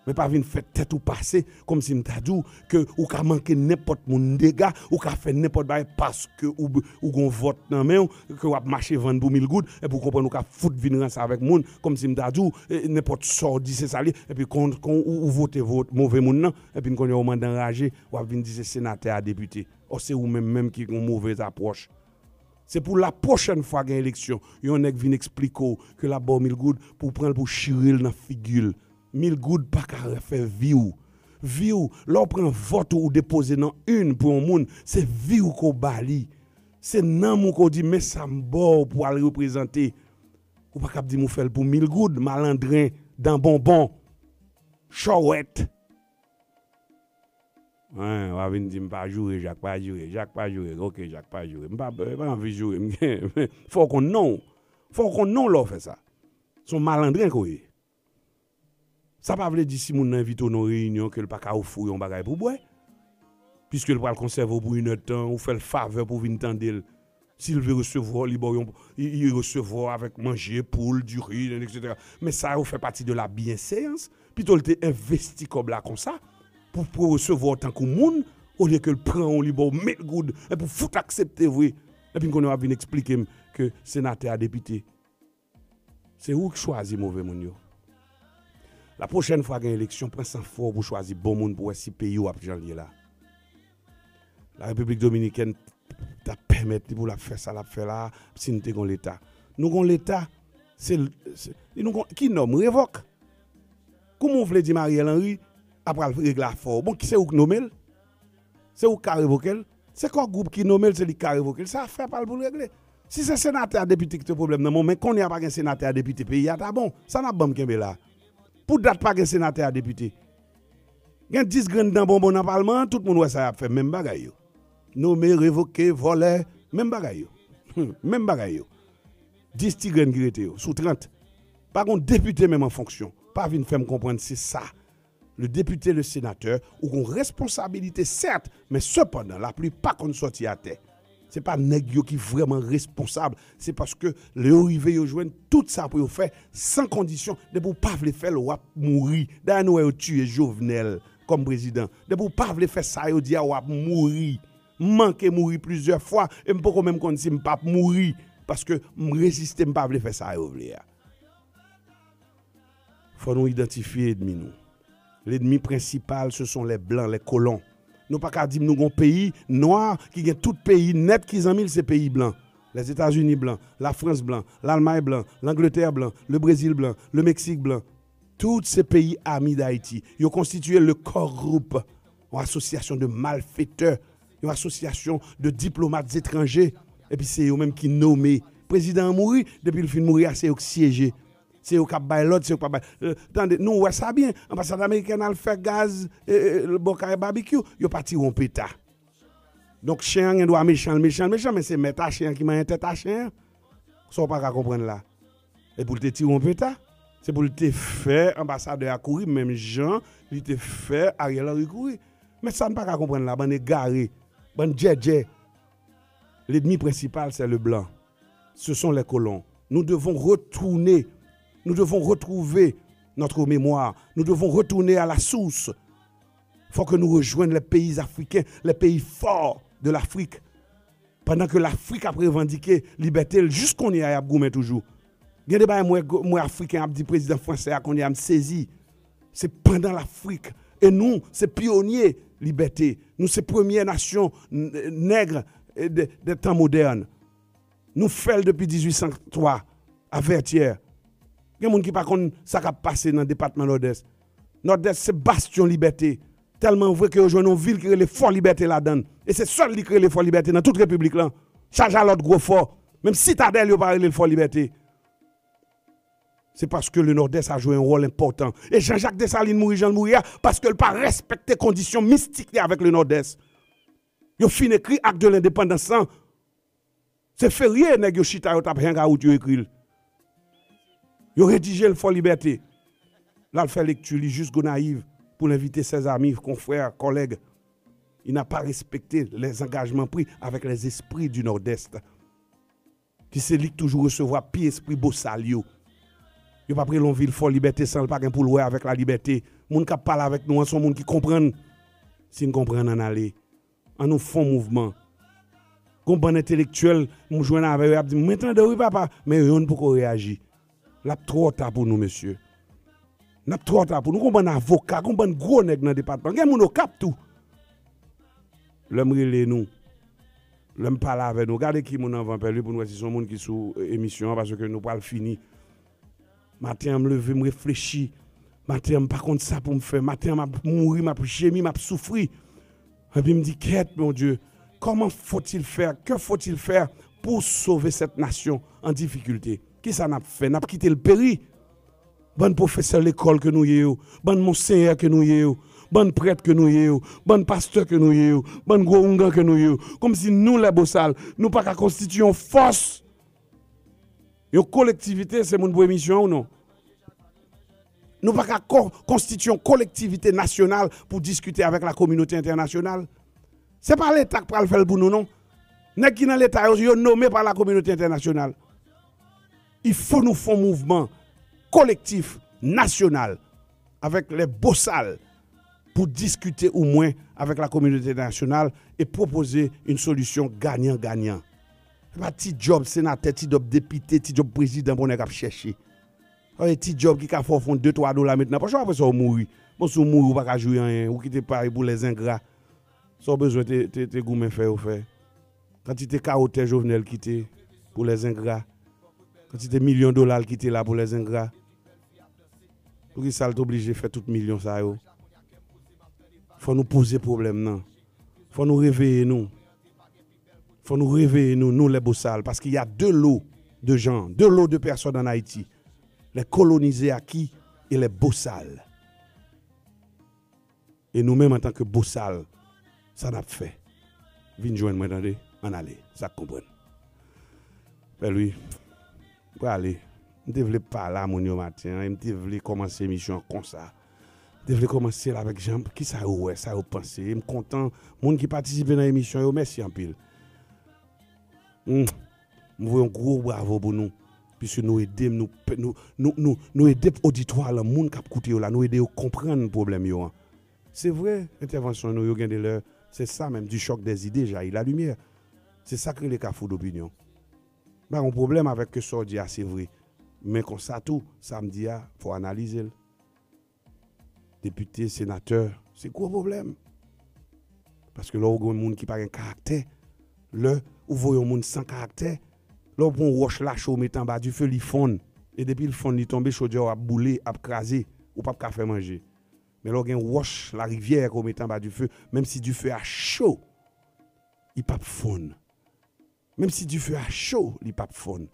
Men pa vin fè tèt ou pase kòmsi m ta di w ke ou ka manke nenpòt moun dega, ou ka fè nenpòt bagay paske ou, ou gon vòt nan men w, ke w ap mache vann pou mil goud, epi ou konprann ou ka fout vin ranse avèk moun, kòmsi m ta di w, e, nenpòt sa w di se sa l ye, epi kon, kon ou, ou vote vot, move moun nan, epi kounye a ou mande anraje, w ap vin di se senatè a depite. Ò, se ou menm menm ki gon movèz apwòch. Se pou la pwochèn fwa gen eleksyon, yon nèg vin eksplike w ke l ap ba w mil goud pou w pran l pou w chire l nan figi l. Mil goud pa ka refè vi w. Vi w, lè w pran vòt ou, ou depoze nan urn pou yon moun, se vi w ke w ba li. Se nanm ou ke w di, men sa m ba w pou w al reprezante. Ou pa kab di m ou fè l pou mil goud, malandren, dan bonbon, chòwèt. Wen, w a vin di m pa joure, Jak pa joure, Jak pa joure, oke, Jak pa joure. M pa, m pa anvi joure, m gen, fò w konn non w. Fò w konn non w lè w fè sa. Se yon malandren ke w ye. Sa pa vle di si moun nan envite w nan yon reyinyon ke l pa ka ofri w yon bagay pou w bwè. Piske l pral konsève w pou inèdtan, ou fè l favè pou w vin tande l. Si l vle resevwa w, li ba w yon, li, li resevwa w avèk manje, poul, diri, etsetera. Men sa yo fè pati de la byenseans. Pito l te envesti kòb la konsa pou, pou resevwa w tankou moun, olye ke l pran w, li ba w mil goud, epi w fout aksepte vre. Epi kounye a w ap vin eksplike m ke senatè a depite. Se ou k chwazi move moun yo. La pwochèn fwa gen eleksyon, pran san fwa w pou chwazi bon moun pou wè si peyi w ap jan l ye la. La Repiblik Dominikèn t ap pèmèt li pou l ap fè sa l ap fè la, si n te gon Leta. Nou gon Leta, se, se, nou gon, ki nòm? Revòk. Kouman w vle di m Ariel Henry ap pral regle afè w? Bon, ki se ou k nome l? Se ou k ka revoke l? Se kò gwoup ki nome l, se li k ka revoke l. Se afè pa l pou l regle. Si se senatè a depite ki te pwoblèm nan, bon, men kounye a pa gen senatè a depite, peyi a ta bon. Sa n ap ban m kenbe la? Pou dat pa gen senatè a depite. Gen dis grenn dan bonbon nan palman an, tout moun wè sa y ap fè, menm bagay yo. Nome, revoke, vòlè, menm bagay yo. Menm bagay yo. Dis ti grenn ki rete yo, sou trant. Pa gon depite menm an fonksyon. Pa vin fè m konprann se sa. Le député, le sénateur, ou gon responsabilite, sèt, men sepandan, lapli pa konn sòti atè. Se pa nèg yo ki vrèman responsab, se paske lè yo rive, yo jwenn tout sa pou yo fè san kondisyon. Depi w pa vle fè l, w ap mouri. Dayè, nou wè yo tiye Jovenel kòm prezidan. Depi w pa vle fè sa yo di a, w ap mouri. M manke mouri plizyè fwa, e m poko menm konn si m p ap mouri, paske m reziste, m pa vle fè sa yo vle a. Fò nou idantifye ènmi nou. L'ennemi principal, ce sont les blancs, les colons. Nou pa ka di m nou gon peyi nwa ki gen tout peyi nèt ki zanmi l, se peyi blan. Lèzetazini blan, Lafrans blan, Lalmay blan, Langletè blan, Lebrezil blan, Lemeksik blan. Tout se peyi ami Dayiti. Yo konstitye le Core Group, yon asosyasyon de malfetè, yon asosyasyon de diplomat etranje. Epi se yo menm ki nome. Prezidan an mouri, depi l fin mouri a, se yo k syeje. Se yo k ap bay lòd, se yo k ap bay. Euh, tande, nou wè sa byen. Anbasad amerikèn al fè gaz, e, e, bò kay Babikyou, yo pa tire yon peta. Donk, chen an gen dwa mechan, l mechan, l mechan, men se mèt a chen an ki manyen tèt a chen an. Sa w pa ka konprann la. E pou l te tire yon peta, se pou l te fè anbasadè a kouri, menm jan li te fè Ariel Henry kouri. Men sa n pa ka konprann la, bann egare, bann djèdjè. L'ennemi principal, c'est le blanc. Ce sont les colons. Nous devons retourner. Nous devons retrouver notre mémoire. Nous devons retourner à la source. Faut que nous rejoignons les pays africains, les pays forts de l'Afrique. Pandan ke Lafrik ap revandike libète l, jis kounye a, y ap goumen toujou. Gen de bagay m wè, m wè Afriken ap di prezidan fransè a kounye a, m sezi. Se pandan Lafrik. E nou, se pyonye libète. Nou se premyè nasyon n-, nèg, e, de, de tan modèn. Nou fè l depi dizuit san twa, a Vètyè. Gen moun ki pa konn sa k ap pase nan depatman Nòdès. Nòdès se bastyon libète. Tèlman vre ke yo jwenn yon vil ki rele Fò Libète ladan l. E se sèl li ki rele Fò Libète nan tout repiblik lan. Chaj a lòt gwo fò. Menm Sitadèl yo pa rele l Fò Libète. Se paske le Nòdès a jwe yon wòl enpòtan. E Jean-Jacques Dessalines mouri jan l mouri a, paske l pa respekte kondisyon mistik li avèk le Nòdès. Yo fin ekri Acte de l'Indépendance lan. Se ferye nèg yo chita yo t ap hang out yo ekri l. Yo redije l Fò Libète. L al fè lekti li jis Gonayiv pou l envite ses amis, confrères, collègues. Il n'a pas respecté les engagements pris avec les esprits du Nord-Est. Ki se li k toujou resevwa pi espri bosal yo. Yo p ap rele yon vil Fò Libète san l pa gen pou l wè avèk lalibète. Moun k ap pale avèk nou an se yon moun ki konprann. Si n konprann, ann ale. An nou fè yon mouvman. Gon bann entelektyèl, m jwenn avè yo, y ap di m, "Mwen tande w wi papa," men yo yonn poko reyaji. L ap twò ta pou nou, mesye. L ap twò ta pou nou. Gon bann avoka, gon bann gwo nèg nan depatman. Gen moun Okap tou. Lè m rele nou, lè m pale avè nou, gade ki moun anvan pè li pou n wè si se yon moun ki sou, e, emisyon an, paske nou pral fini. Maten an, m leve, m reflechi. Maten an, m pa konn sa pou m fè. Maten an, m ap mouri, m ap jemi, m ap soufri. Epi m di, "Kèt, Bondye, comment faut-il faire? Que faut-il faire pour sauver cette nation en difficulté?" Kisa n ap fè? N ap kite l peri? Bann pwofesè lekòl ke nou ye yo, bann monsenyè ke nou ye yo, bann prèt ke nou ye yo, bann pastè ke nou ye yo, bann gwo oungan ke nou ye yo, kòmsi nou, lè bosal, nou pa ka konstitiye yon fòs, yon kolektivite, se moun pou emisyon an ou non? Nou pa ka ko-, konstitiye yon kolektivite nasyonal pou diskite avèk la kominote entènasyonal? Se pa Leta k pral fè l pou nou, non. Nèg ki nan Leta yo, yo nome pa la kominote entènasyonal. Il faut nou fè yon mouvman kolektif, nasyonal, avèk lè bosal pou diskite omwen avèk la kominote entènasyonal e pwopoze yon solisyon ganyan ganyan. Se pa ti djòb senatè, ti djòb depite, ti djòb prezidan pou nèg ap chèche. Sa vle ti djòb ki ka fè w fè yon de twa dola met nan pòch ou, apre sa w mouri. Bon, si w mouri, ou pa ka jwi anyen, ou kite pale pou lèzengra. Sa w bezwen te, te, te goumen fè yo fè? Kantite kawo tè Jovenel kite pou lèzengra? Kantite milyon dola l kite la pou lèzengra? Poukisa l t oblije fè tout milyon sa yo? Fò nou poze pwoblèm nan. Fò nou reveye nou. Fò nou reveye nou, nou lè bosal, paske y a de lo de jan, de lo de pèsòn ann Ayiti, les colonisés acquis et les bosal. E nou menm, antanke bosal, sa n ap fè? Vin jwenn mwen, tande, ann ale, sa k konprann. Pè Lwi, m prale. M te vle pale a moun yo maten an, e m te vle kòmanse emisyon an konsa. M te vle kòmanse l avèk jan, kisa yo wè, sa yo panse. E m kontan, moun ki patisipe nan emisyon yo, mèsi anpil. Hmm. M voye yon gwo bravo pou nou, piske nou ede m, nou, nou, nou, nou, nou ede oditwa lan, moun k ap koute yo la, nou ede yo konprann pwoblèm yo an. Se vre, entèvansyon nou yo gen de lè, se sa menm, du choc des idées jaillit la lumière. Se sa k rele kafou dopinyon. M pa gen pwoblèm avèk ke sa w di a se vre. Men konsa tou, sa m di a, fò w analize l. Depite, senatè, se gwo pwoblèm. Paske lè w gen moun ki pa gen karaktè, lè ou voye yon moun san karaktè, lè w pran yon wòch lache w mete anba dife, li fonn. E depi l fonn, li tonbe, chodyè w ap boule, ap kraze, ou p ap ka fè manje. Men lè w gen wòch larivyè ke w mete anba dife, menm si dife a cho, li p ap fonn. Menm si dife a cho, li p ap fonn.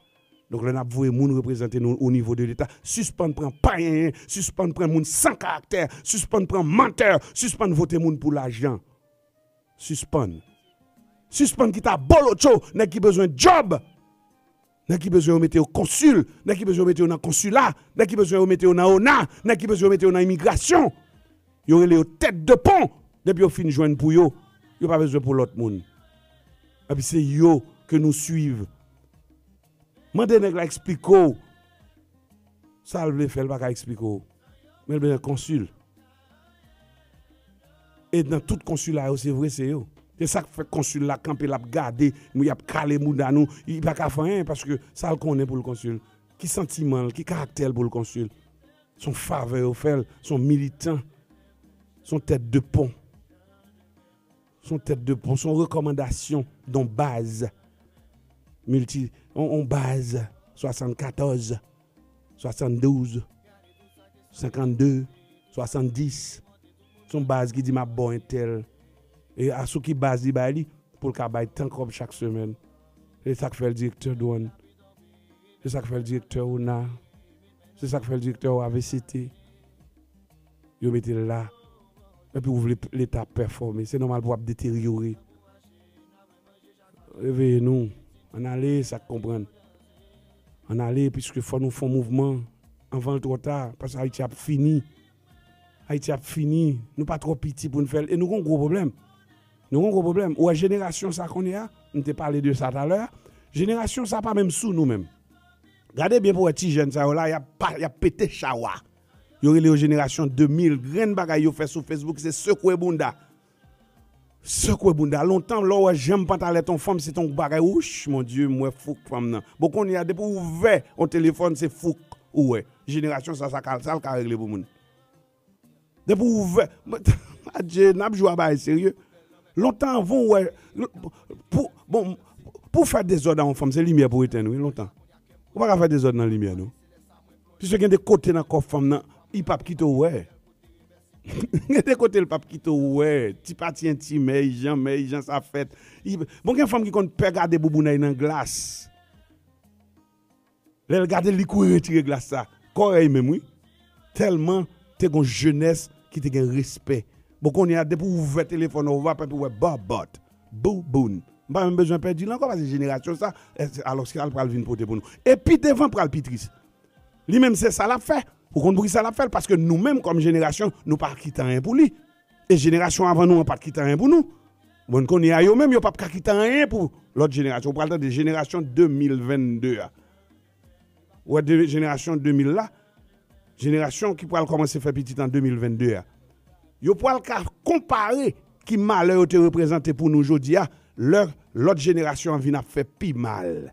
Donk, lè n ap voye moun reprezante nou o nivo de Leta, sispann pran payen, sispann pran moun san karaktè, sispann pran mantè, sispann vote moun pou lajan. Sispann. Sispann kite abolotcho, nèg ki bezwen djòb. Nèg ki bezwen yo mete yo konsil, nèg ki bezwen yo mete yo nan konsila, nèg ki bezwen yo mete yo nan ona, nèg ki bezwen yo mete yo nan imigrasyon. Yo rele yo tèt de pon. Depi yo fin jwenn pou yo, yo pa bezwen pou lòt moun. Epi se yo ke nou swiv. Mande nèg la eksplike w sa l vle fè, l pa ka eksplike w. Men l bezwen konsil. E nan tout konsila yo, se vre, se yo. Se sa k fè konsil la kanpe, l ap gade, y ap kale mouda nou, li pa ka fè anyen, paske sa l konnen pou l konsil. Ki santiman l, ki karaktè l pou l konsil? Se yon favè yo fè l, se yon militan, se yon tèt de pon. Se yon tèt de pon, se yon rekòmandasyon d on baz. Milti, on, on baz swasannkatòz, swasanndouz, senkannde, swasanndis. Se yon baz ki di, "M ap ba w entèl." E asou ki baz li bay li? Pou l ka bay tan kòb chak semèn. Se sa k fè l direktè dwàn. Se sa k fè l direktè ona. Se sa k fè l direktè A V C T. Yo mete l la. Epi ou vle Leta pèfòme. Se nòmal pou w ap deteryore. Reveye nou. Ann ale, sa k konprann. Ann ale, piske fò nou fè yon mouvman anvan l twò ta, paske Ayiti ap fini. Ayiti ap fini. Nou pa twò piti pou n fè l. E nou gon gwo pwoblèm. Nou gon gwo pwoblèm. Ou wè jenerasyon sa kounye a, m te pale de sa talè a. Jenerasyon sa pa menm sou nou menm. Gade byen pou wè ti jèn sa yo la, y ap pa, y ap pete chawa. Yo rele yo jenerasyon de mil. Grenn bagay yo fè sou Facebook, se sekwe bounda. Sekwe bounda. Lontan, lè w wè janm pantalèt yon fanm, se te yon bagay, wouch, mon Dye, m wè fouk fanm nan. Bon, kounye a, depi w ouvè yon telefòn, se fouk ou wè. Jenerasyon sa, sa ka, sa l ka regle pou moun. Depi w ouvè, adje, n ap jwe a bagay serye. Lontan, anvan w wè, pou, bon, pou w fè dezòd a yon fanm, se limyè pou w etenn, wi, lontan. Ou pa ka fè dezòd nan limyè, non. Piske gen de kote nan kò fanm nan, li p ap kite w wè. Gen de kote l p ap kite w wè. Ti pati entim, èy jan, mèy jan sa fèt. Li, bon, gen fanm ki konn pè gade boubounay nan glas. Lè l gade l, li kouri retire glas sa. Kòrèy menm, wi. Tèlman te gon jenès ki te gen respè. Bon, kounye a, depi w ouvè telefòn ou, w ap epi w wè bòbòt, bouboun. M pa menm bezwen pèdi l ankò, paske jenerasyon sa, alòske al pral vin pote pou nou. E pi devan pral pi tris. Li menm se sa l ap fè. Ou konn poukisa l ap fè l? Paske nou menm kòm jenerasyon, nou pa kite anyen pou li. E jenerasyon avan nou an pa t kite anyen pou nou. Bon, kounye a yo menm, yo p ap ka kite anyen pou lòt jenerasyon. Ou pral tande jenerasyon de mil vennde a. Ou wè de, jenerasyon de mil la, jenerasyon ki pral kòmanse fè pitit an de mil vennde a. Yo pral ka konpare ki malè yo te reprezante pou nou jodi a, lè lòt jenerasyon an vin ap fè pi mal.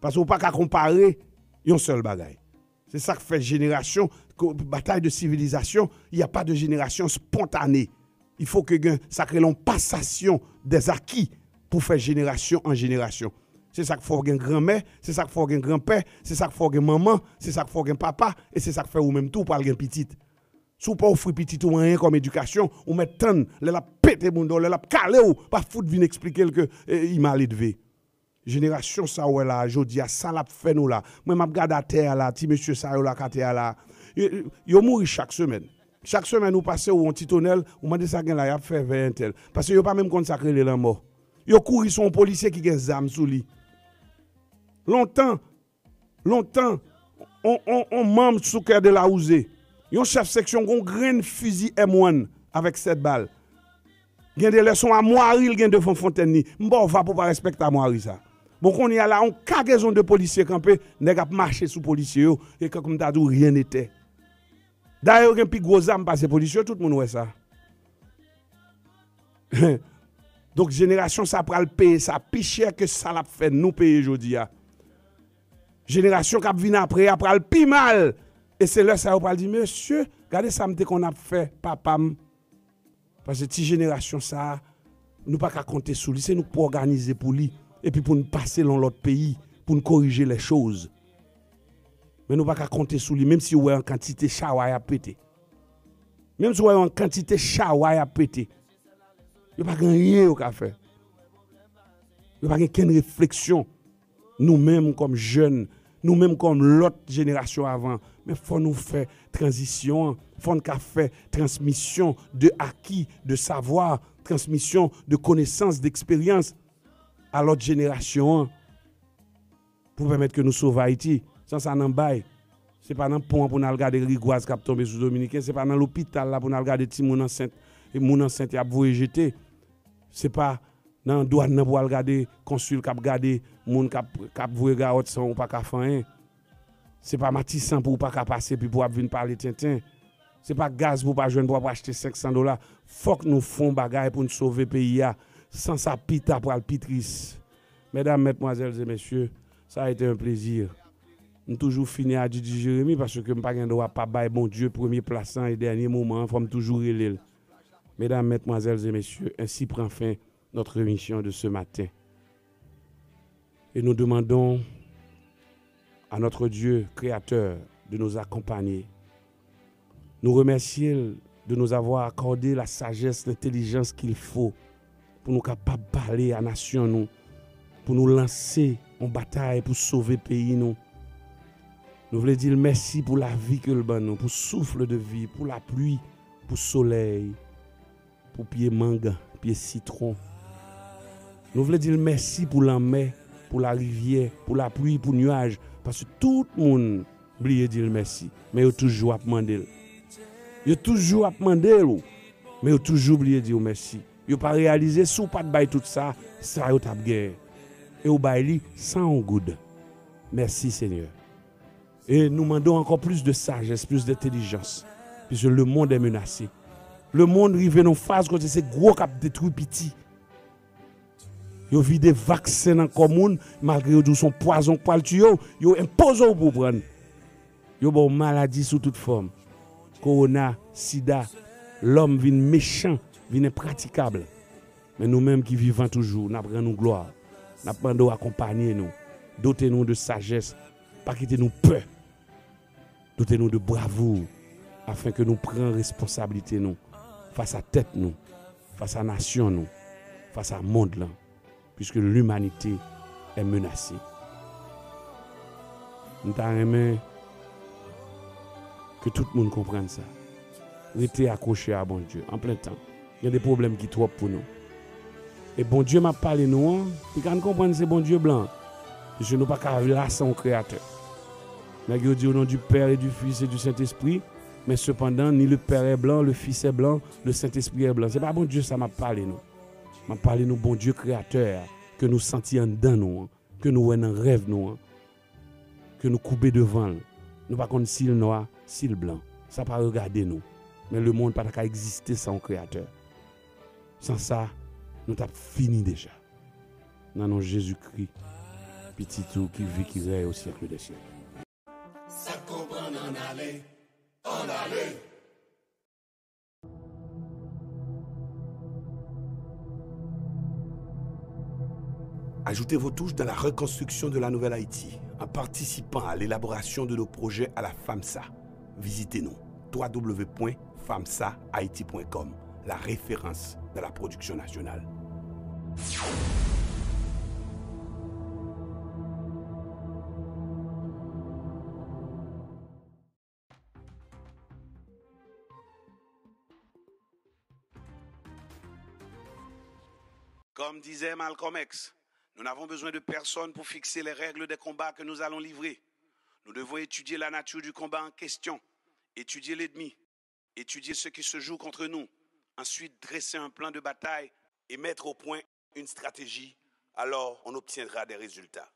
Paske ou pa ka konpare yon sèl bagay. Se sa k fè jenerasyon, batay de sivilizasyon, y a pas de génération spontanée. Il faut que gen sa k rele yon passation des acquis pou fè jenerasyon an jenerasyon. Se sa k fè w gen granmè, se sa k fè w gen granpè, se sa k fè w gen manman, se sa k fè w gen papa, e se sa k fè ou menm tou w pral gen pitit. Si w pa ofri pitit ou anyen kòm edikasyon, ou mèt tann lè l ap pete bounda w, lè l ap kale w, pa fout vin eksplike l ke, e, li maledve. Jenerasyon sa w wè la a, jodi a, sa l ap fè nou la. Mwen, m ap gade atè a la, ti mesye sa yo la k atè a la. Yo, yo mouri chak semèn. Chak semèn ou pase, ou yon ti tonèl, ou mande sa gen la, y ap fè vè entèl. Paske yo pa menm konn sa k rele lanmò. Yo kouri sou yon polisye ki gen zam sou li. Lontan, lontan, on, on, on manm sou Kè de la Wouze, yon chèf seksyon, gon grenn fizi M one avèk sèt bal. Gen de lè se yon amwari l gen devan fontèn li. M ba w va pou w pa respekte amwari sa. Bon, kounye a la, yon kagezon de polisye kanpe, nèg ap mache sou polisye yo, e kòm ta di w, rien n'était. Dayè, yo gen pi gwo zam pase polisye yo, tout moun wè sa. Donk, jenerasyon sa pral peye sa pi chè ke sa l ap fè nou peye jodi a. Jenerasyon k ap vin apre a pral pi mal. E se lè sa yo pral di, mesye, gade sa m te konn ap fè papa m. Paske ti jenerasyon sa a, nou pa ka konte sou li. Se nou k pou òganize pou li. Epi pou n pase l yon lòt peyi, pou n korije lè choz. Men nou pa ka konte sou li, menm si w wè an kantite chawa y ap pete. Menm si w wè an kantite chawa y ap pete. Yo pa gen anyen yo ka fè. Yo pa gen kenn refleksyon. Nou menm kòm jèn, nou menm kòm lòt jenerasyon avan, men fò nou fè tranzisyon an, fò n ka fè transmisyon de aki, de savwa, transmisyon de konesans, de eksperyans a lòt jenerasyon an pou pèmèt ke nou sove Ayiti. San sa nan bay. Se pa nan pon an pou n al gade rigwaz k ap tonbe sou Dominiken, se pa nan lopital la pou n al gade timoun ansent, e moun ansent y ap voye jete. Se pa nan dwàn nan pou al gade konsil k ap gade moun k ap, k ap voye gawòt san ou pa ka fè anyen. Se pa Matisan pou ou pa ka pase epi pou w ap vin pale tenten. Se pa gaz pou w pa jwenn pou w ap achte senk san dola. Fòk nou fè yon bagay pou n sove peyi a. San sa, pita pral pi tris. Medam, medmwazèl e mesye, sa a ete yon plezi. M toujou fini a Didi Jeremi paske m pa gen dwa pa bay Bondye premye plas lan e dènye moman an, fò m toujou rele l. Mesdames, Mesdemoiselles et Messieurs, ainsi prend fin notre émission de ce matin. Et nous demandons à notre Dieu créateur de nous accompagner. Nous remercions de nous avoir accordé la sagesse, l'intelligence qu'il faut pour nous capables de parler à la nation, nous, pour nous lancer en bataille, pour sauver le pays, nous. Nou vle di l mèsi pou lavi ke l ban nou, pou souffle de vie, pou lapli, pou solèy, pou pye mang, pye sitwon. Nou vle di l mèsi pou lanmè, pou larivyè, pou lapli, pou nyaj, paske tout moun bliye di l mèsi, men yo toujou ap mande l. Yo toujou ap mande l ou, men yo toujou bliye di w mèsi. Yo pa reyalize si w pa t bay tout sa, sa yo t ap genyen. E w bay li san yon goud. Mèsi, Senyè. E nou mande w ankò plis de sajès, plis de entèlijans, piske le monde est menacé. Le monde rive nan faz kote se gwo k ap detwi piti. Yo vide vaksen nan kò moun, malgre yo di w se yon pwazon k pral tiye w, yo enpoze w pou w pran l. Yo ba w maladi sou tout fòm. Kowona, sida, lòm vin mechan, vin enpratikab. Men nou menm ki vivan toujou, n ap rann ou glwa. N ap mande w akonpanye nou, dote nou de sajès, pa kite nou pè. Dote nou de bravou, afin ke nou pran responsablite nou fas a tèt nou, fas a nasyon nou, fas a mond lan, puisque l'humanité est menacée. M ta renmen ke tout moun konprann sa. Rete akwoche a Bondye an plen tan. Gen de pwoblèm ki twòp pou nou. E Bondye m ap pale nou an, li ka n konprann se Bondye blan. Piske nou pa ka la san yon kreyatè. Nèg yo di au nom du Père et du Fils et du Saint-Esprit, men sepandan, ni le Père est blanc, le Fils est blanc, le Saint-Esprit est blanc. Se pa Bondye sa m ap pale nou. M ap pale nou Bondye kreyatè a, ke nou santi anndan nou an, ke nou wè nan rèv nou an, ke nou koube devan l. Nou pa konn si l nwa, si l blan. Sa pa regade nou. Men lemonn pa ta ka egziste san yon kreyatè. San sa, nou t ap fini deja. Nan non Jezikri, Pitit ou ki viv, ki rèy au siècle des siècles. Sa k konprann ann ale, ann ale. Ajoutez vos touches dans la reconstruction de la Nouvelle-Haïti en participant à l'élaboration de nos projets à la FAMSA. Visitez-nous, w w w point famsa haiti point com, la référence dans la production nationale. Comme disait Malcolm X, nous n'avons besoin de personne pour fixer les règles des combats que nous allons livrer. Nous devons étudier la nature du combat en question, étudier l'ennemi, étudier ce qui se joue contre nous, ensuite dresser un plan de bataille et mettre au point une stratégie. Alors, on obtiendra des résultats.